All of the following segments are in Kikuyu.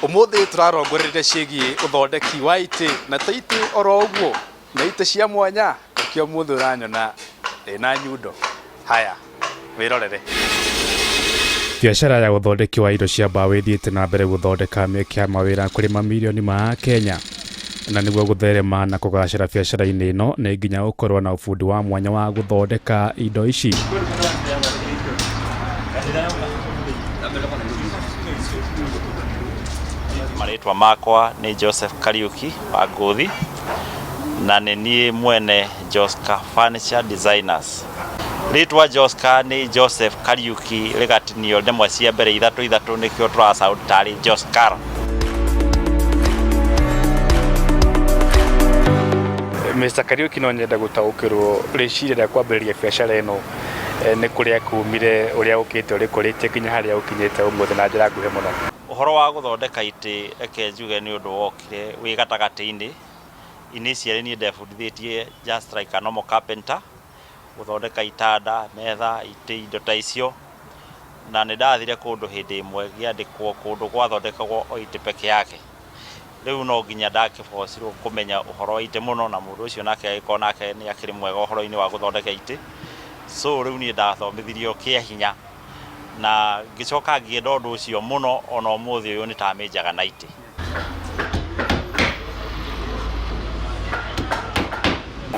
Ũmũthĩ tũrarongoreria ciĩgiĩ ũthondeki wa itĩ na to itĩ oro ũguo, nĩ itĩ cia mwanya. Nĩkĩo ũmũthĩ ũranyona ndĩna nyundo. Haya, wĩrorere. Biacara ya ũthondeki wa indo cia mbaũ ĩthiĩte na mbere gũthondeka mĩeke ya mawĩra kũrĩ mamirioni ma Akenya. Na nĩguo gũtherema na kũgacĩra biacara-inĩ ĩno nĩ nginya ũkorwo na ũbundi wa mwanya wa gũthondeka indo ici. Marĩtwa makwa nĩ Joseph Kariuki wa Ngũthi na nĩ niĩ mwene Joska Furniture Designers. Rĩtwa Joska nĩ Joseph Kariuki rĩgatinio ndemwa cia mbere ithatũ ithatũ nĩkĩo tũra sound tarĩ Joskar. Mr. Kariuki, no nyende gũtaũkĩrwo rĩciria rĩa kwambĩrĩria biacara ĩno nĩ kũrĩa kumire, ũrĩa ũkĩte ũrĩkũrĩtie nginya harĩa ũkinyĩte ũmũthĩ na njĩra nguhĩ mũno. Ũhoro wa gũthondeka itĩ, reke njuge nĩ ũndũ wokire wĩ gatagatĩ-inĩ. Initially niĩ ndebundithĩtie just like a normal carpenter, gũthondeka itanda, metha, itĩ, indo ta icio. Na nĩ ndathire kũndũ hĩndĩ ĩmwe ngĩandĩkwo kũndũ gwathondekagwo o itĩ peke yake. Rĩu no nginya ndakĩbocirwo kũmenya ũhoro wa itĩ mũno, na mũndũ ũcio nake agĩkorwo nake nĩ akĩrĩ mwega ũhoro-inĩ wa gũthondeka itĩ. So rĩu niĩ ndathomithirio kĩa hinya na ngĩcoka ngĩenda ũndũ ũcio mũno, ona ũmũthĩ ũyũ nĩ tamĩnjaga na itĩ.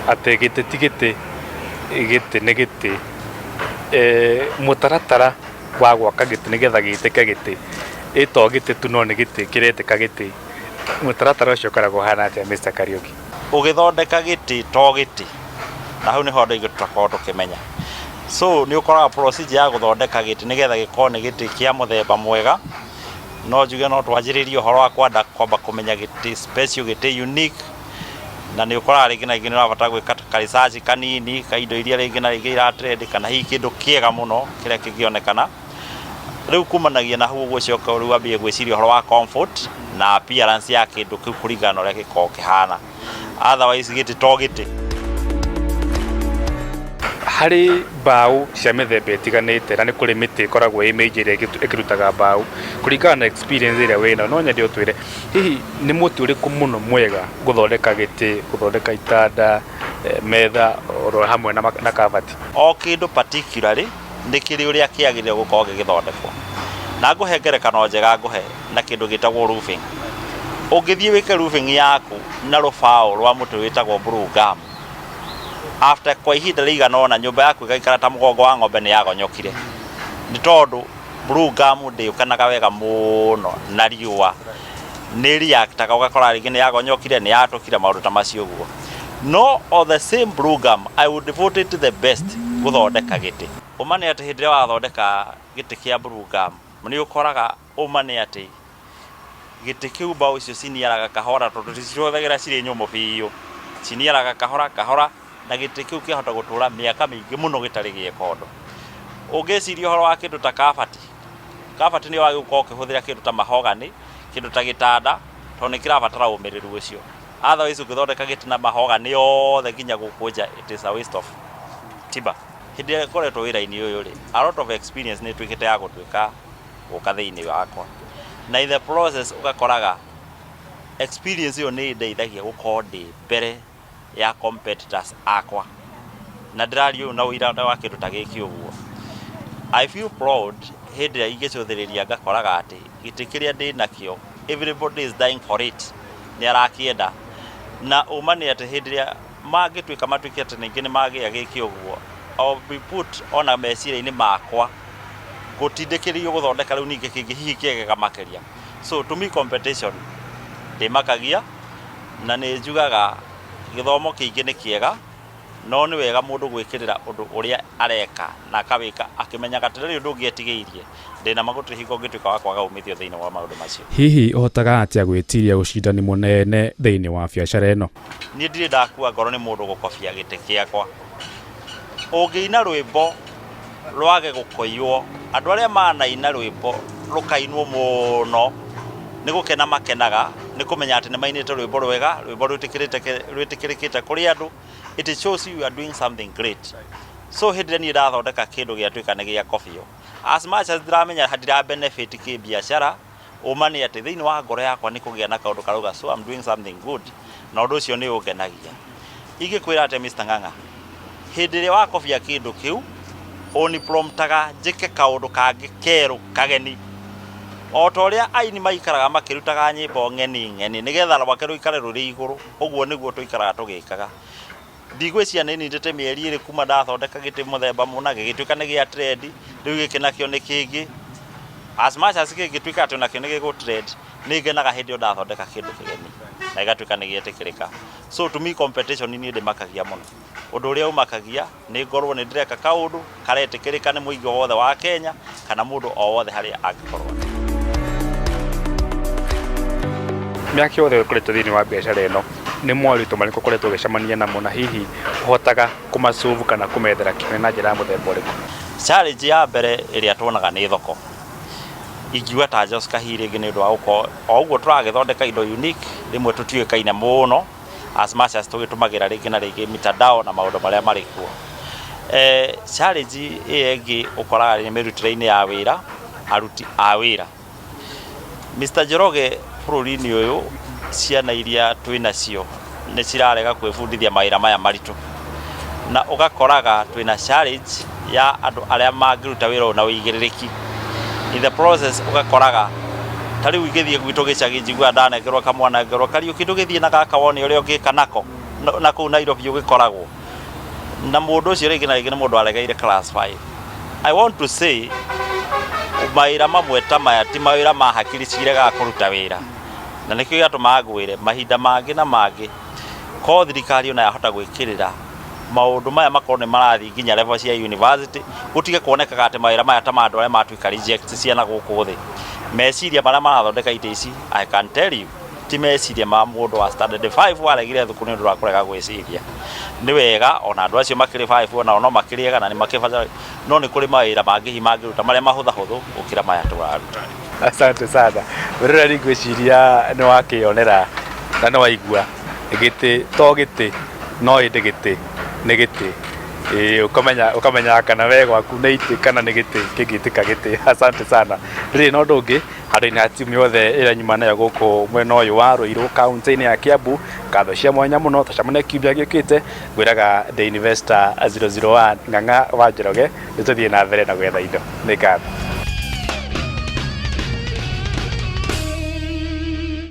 Atĩ gĩtĩ ti gĩtĩ, gĩtĩ nĩ gĩtĩ. Mũtaratara wa gwaka gĩtĩ nĩgetha gĩtĩke gĩtĩ, ĩ to gĩtĩ tu no nĩ gĩtĩ kĩretĩka gĩtĩ. Mũtaratara ũcio ũkoragwo ũhana atĩa, Mr. Kariuki? Ũgĩthondeka gĩtĩ to gĩtĩ, na hau nĩho andũ aingĩ tũtakoragwo tũkĩmenya. So nĩ ũkoraga procedure ya gũthondeka gĩtĩ nĩgetha gĩkorwo nĩ gĩtĩ kĩa mũthemba mwega, no njuge no twanjĩrĩrie ũhoro wa kwenda kwamba kũmenya gĩtĩ special, gĩtĩ unique, na nĩ ũkoraga rĩngĩ na rĩngĩ nĩ ũrabatara gwĩka ka research kanini ka indo iria rĩngĩ na rĩngĩ ira trend, kana hihi kĩndũ kĩega mũno kĩrĩa kĩngĩonekana. Rĩu kumanagia na hau ũguo ũcoke rĩu wambie gwĩciria ũhoro wa comfort na appearance ya kĩndũ kĩu kũringana na ũrĩa gĩkoragwo kĩhana. Otherwise gĩtĩ to gĩtĩ. Harĩ mbaũ cia mĩthemba ĩtiganĩte na nĩ kũrĩ mĩtĩ ĩkoragwo ĩ mĩingĩ ĩrĩa ĩkĩrutaga mbaũ. Kũringana na experience ĩrĩa wĩnayo, no nyende ũtwĩre hihi nĩ mũtĩ ũrĩkũ mũno mwega gũthondeka gĩtĩ, gũthondeka itanda, metha oro hamwe na kabati? O kĩndũ particularly nĩ kĩrĩ ũrĩa kĩagĩrĩire gũkorwo gĩgĩthondekwo. Na ngũhe ngerekano njega, ngũhe na kĩndũ gĩtagwo roofing. Ũngĩthiĩ wĩke roofing yaku na rũbaũ rwa mũtĩ wĩtagwo blue gum, after kwa ihinda rĩigana ũna nyũmba yaku ĩgaikara ta mũgongo wa ng'ombe nĩ yagonyokire. Nĩ tondũ blue gum ndĩũkanaga wega mũno na riũa, nĩ react aga, ũgakora rĩngĩ nĩ yagonyokire, nĩ yatũkire, maũndũ ta macio ũguo. No o the same blue gum, I would vote it the best gũthondeka gĩtĩ. Ũma nĩ atĩ hĩndĩ ĩrĩa wathondeka gĩtĩ kĩa blue gum, nĩ ũkoraga ũma nĩ atĩ gĩtĩ kĩu mbaũ icio ciniaraga kahora, tondũ tũticihũthagĩra cirĩ nyũmũ biũ, ciniaraga kahora kahora na gĩtĩ kĩu kĩahota gũtũra mĩaka mĩingĩ mũno gĩtarĩ gĩekondo. Ũngĩciria ũhoro wa kĩndũ ta kabati, kabati nĩ wagĩrĩirwo gũkorwo ũkĩhũthĩra kĩndũ ta mahogany, kĩndũ ta gĩtanda, tondũ nĩ kĩrabatara ũmĩrĩru ũcio. Otherwise ũngĩthondeka gĩtĩ na mahogany yothe nginya gũkũ nja, it is a waste of timber. Hĩndĩ ĩrĩa ngoretwo wĩra-inĩ ũyũ rĩ, a lot of experience nĩ ĩtuĩkĩte ya gũtuĩka gũka thĩinĩ wakwa. Na in the process ũgakoraga experience ĩyo nĩ ĩndeithagia gũkorwo ndĩ mbere ya competitors akwa. Na ndĩraria ũũ na ũira wa kĩndũ ta gĩkĩ ũguo. I feel proud hĩndĩ ĩrĩa ingĩcũthĩrĩria ngakoraga atĩ gĩtĩ kĩrĩa ndĩnakĩo, everybody is dying for it, nĩ arakĩenda. Na ũma nĩ atĩ hĩndĩ ĩrĩa mangĩtuĩka matuĩke atĩ ningĩ nĩ magĩa gĩkĩ ũguo, I'll be put ona meciria-inĩ makwa gũtindĩkĩrĩrio gũthondeka rĩu ningĩ kĩngĩ hihi kĩegega makĩria. So to me competition ndĩmakagia, na nĩ njugaga gĩthomo kĩingĩ nĩ kĩega, no nĩ wega mũndũ gwĩkĩrĩra ũndũ ũrĩa areka na akawĩka akĩmenyaga atĩ ndarĩ ũndũ ũngĩ etigĩirie. Ndĩna ma gũtirĩ hingo ũngĩtuĩka wa kwaga umithio thĩinĩ wa maũndũ macio. Hihi ũhotaga atĩa gwĩtiria ũcindani mũnene thĩinĩ wa biacara ĩno? Niĩ ndirĩ ndakua ngoro nĩ mũndũ gũkobia gĩtĩ kĩakwa. Ũngĩina rwĩmbo rwage gũkoiywo, andũ arĩa manaina rwĩmbo rũkainwo mũno nĩ gũkena makenaga nĩ kũmenya atĩ nĩ mainĩte rwĩmbo rwega, rwĩmbo rwĩtĩkĩrĩkĩte kũrĩ andũ. It shows you are doing something great. So hĩndĩ ĩrĩa niĩ ndathondeka kĩndũ gĩatuĩka nĩ gĩakobio, as much as ndiramenya ndira benefit kĩbiacara, Ũma nĩ atĩ thĩinĩ wa ngoro yakwa nĩ kũgĩa na kaũndũ karauga, "So I'm doing something good," na ũndũ ũcio nĩ ũngenagia. Ingĩkwĩra atĩ, Mr. Ng'ang'a, hĩndĩ ĩrĩa wakobia kĩndũ kĩu ũnipromptaga njĩke kaũndũ kangĩ kerũ kageni, o ta ũrĩa aini maikaraga makĩrutaga nyĩmbo ng'eni ng'eni nĩgetha rwake rũikare rũrĩ igũrũ. Ũguo nĩguo tũikaraga tũgĩkaga. Ndigwĩciria nĩ nindĩte mĩeri 2 kuma ndathondeka gĩtĩ mũthemba mũna, gĩgĩtuĩka nĩ gĩa trend. Rĩu gĩkĩ nakĩo nĩ kĩngĩ, as much as gĩngĩtuĩka atĩ onakĩo nĩ gĩgũ trend, nĩ ngenaga hĩndĩ ĩyo ndathondeka kĩndũ kĩgeni na gĩgatuĩka nĩ gĩetĩkĩrĩka. So to me, competition niĩ ndĩmakagia mũno. Ũndũ ũrĩa ũmakagia nĩ ngorwo nĩ ndĩreka kaũndũ karetĩkĩrĩka nĩ mũingĩ wothe wa Kenya kana mũndũ o wothe harĩa angĩkorwo arĩ. Mĩaka yothe ũkoretwo thĩinĩ wa biacara ĩno, nĩ moritũ marĩkũ ũkoretwo ũgĩcemania namo, na hihi ũhotaga kũmasolve kana kũmethera kĩhonia na njĩra ya mũthemba ũrĩkũ? Challenge ya mbere ĩrĩa tuonaga nĩ thoko. Ingiuga ta Joska hi rĩngĩ nĩ ũndũ wa gũkorwo o ũguo tũragĩthondeka indo unique, rĩmwe tũtiũĩkaine mũno, as much as tũgĩtũmagĩra rĩngĩ na rĩngĩ mitandao na maũndũ marĩa marĩ kuo. Challenge ĩyo ĩngĩ ũkoraga nĩ mĩrutĩre-inĩ ya wĩra, aruti a wĩra. Mr. Njoroge, bũrũri-inĩ ũyũ ciana iria twĩ nacio nĩ cirarega kwĩbundithia mawĩra maya maritũ, na ũgakoraga twĩna challenge ya andũ arĩa mangĩruta wĩra ũyũ na ũigĩrĩrĩki. In the process ũgakoraga ta rĩu ingĩthiĩ gwitũ gĩcagi, njiguaga ndanengerwo kamwana ngerwo, "Kariũki, ndũgĩthiĩ na gaka wone ũrĩa ũngĩka nako na kũu Nairobi ũgĩkoragwo na mũndũ ũcio." Rĩngĩ na rĩngĩ nĩ mũndũ aregeire class 5. I want to say, mawĩra mamwe ta maya ti mawĩra ma hakiri ciregaga kũruta wĩra, na nĩkĩo gĩatũmaga ngwĩre mahinda mangĩ na mangĩ ko thirikari ona yahota gwĩkĩrĩra maũndũ maya, makorwo nĩ marathiĩ nginya level cia university, gũtige kuonekaga atĩ mawĩra maya ta ma andũ arĩa matuĩka reject ciana gũkũ thĩ. Meciria marĩa marathondeka itĩ ici, I can tell you, ti meciria ma mũndũ wa standard 5 waregire thukuru nĩ ũndũ wa kũrega gwĩciria. Nĩ wega ona andũ acio makĩrĩ 5 onao no makĩrĩega na nĩ makĩbatara, no nĩ kũrĩ mawĩra mangĩ hihi mangĩruta marĩa mahũthahũthũ gũkĩra maya tũraruta. Asante sana. Mwĩroreri, ngwĩciria nĩ wakĩonera na nĩ waigua gĩtĩ to gĩtĩ, no ĩndĩ gĩtĩ nĩ gĩtĩ. Ĩĩ, ũkamenya kana we gwaku nĩ itĩ kana nĩ gĩtĩ kĩngĩtĩka gĩtĩ. Asante sana. Ndĩrĩ na ũndũ ũngĩ handũ-inĩ ha timu yothe ĩrĩa nyuma nayo gũkũ mwena ũyũ wa Ruiru, kaunti-inĩ ya Kiambu, ngatho cia mwanya mũno. Tũcemanie kiumia gĩũkĩte. Ngwĩraga The Investor 001, Ng'ang'a wa Njoroge. Nĩ tũthiĩ na mbere na gwetha indo. Nĩ ngatho.